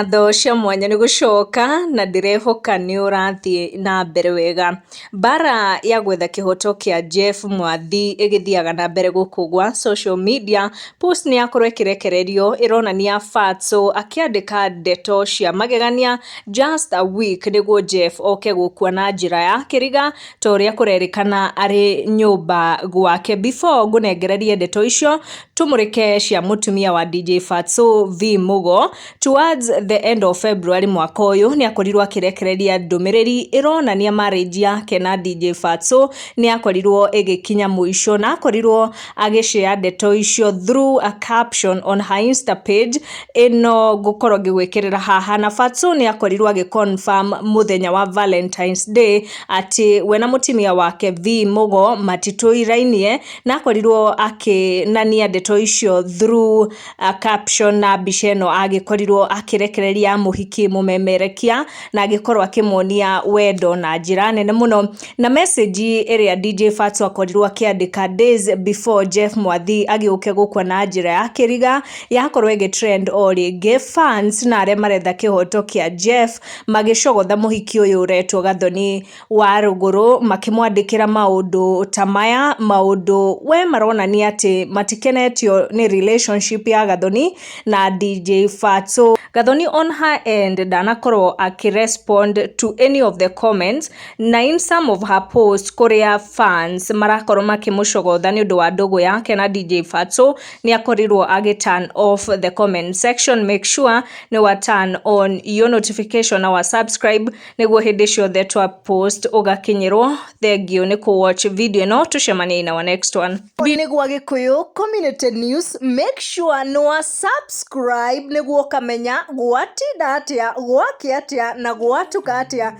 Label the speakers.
Speaker 1: Ngatho cia mwanya nĩ gũcoka na ndĩrehoka nĩ ũrathiĩ na mbere wega. Mbara ya gwetha kĩhoto kĩa Jeff Mwathi ĩgĩthiaga na mbere gũkũ gwa social media. Post nĩ yakorwo ĩkĩrekererio ĩronania Fatso akĩandĩka ndeto cia magegania just a week nĩguo Jeff oke gũkua na njĩra ya kĩriga ta ũrĩa kũrerĩkana arĩ nyũmba gwake. Before ngũnengererie ndeto icio, tũmũrĩke cia mũtumia wa DJ Fatso V Mugo. Towards the end of February mwaka ũyũ nĩ akorirwo akĩrekereria ndũmĩrĩri ĩronania marriage yake na DJ Fatso nĩ yakorirwo ĩgĩkinya mũico, na akorirwo agĩshare ndeto icio through a caption on her Insta page ĩno ngũkorwo ngĩgwĩkĩrĩra haha. Na Fatso nĩ akorirwo agĩ confirm mũthenya wa Valentine's Day atĩ we na mũtumia wake V Mugo matitũirainie, na akorirwo akĩnania ndeto icio through a caption na mbica ĩno agĩkorirwo akĩrekereria mũhiki mũmemerekia na agĩkorwo akĩmuonia wendo na njĩra nene mũno. Na message ĩrĩa DJ Fatso akorirwo akĩandĩka days before Jeff Mwathi agĩũke gũkua na njĩra ya kĩriga yakorwo ĩgĩ trend o rĩngĩ, fans na arĩa maretha kĩhoto kĩa Jeff magĩcogotha mũhiki ũyũ ũretwo Gathoni wa Rũgũrũ, makĩmwandĩkĩra maũndũ ta maya, maũndũ we maronania atĩ matikenetio nĩ relationship ya Gathoni na DJ Fatso. Gathoni on her end ndanakorwo akĩrespond to any of the comments, na in some of her posts kũrĩa fans marakorwo makĩmũcogotha nĩ ũndũ wa ndũgũ yake na DJ Fatso, nĩ akorirwo agĩ turn off the comment section. Make sure nĩ wa turn on your notification na wa subscribe nĩguo hĩndĩ ciothe twa post ũgakinyĩrwo. Thank you nĩ kũ watch video ĩno, tũcemanie in our next one.
Speaker 2: Nĩguo Gĩkũyũ Community News, make sure nĩ wa subscribe nĩguo ũkamenya gwatinda atĩa, gwakĩa atĩa na gwatuka atĩa.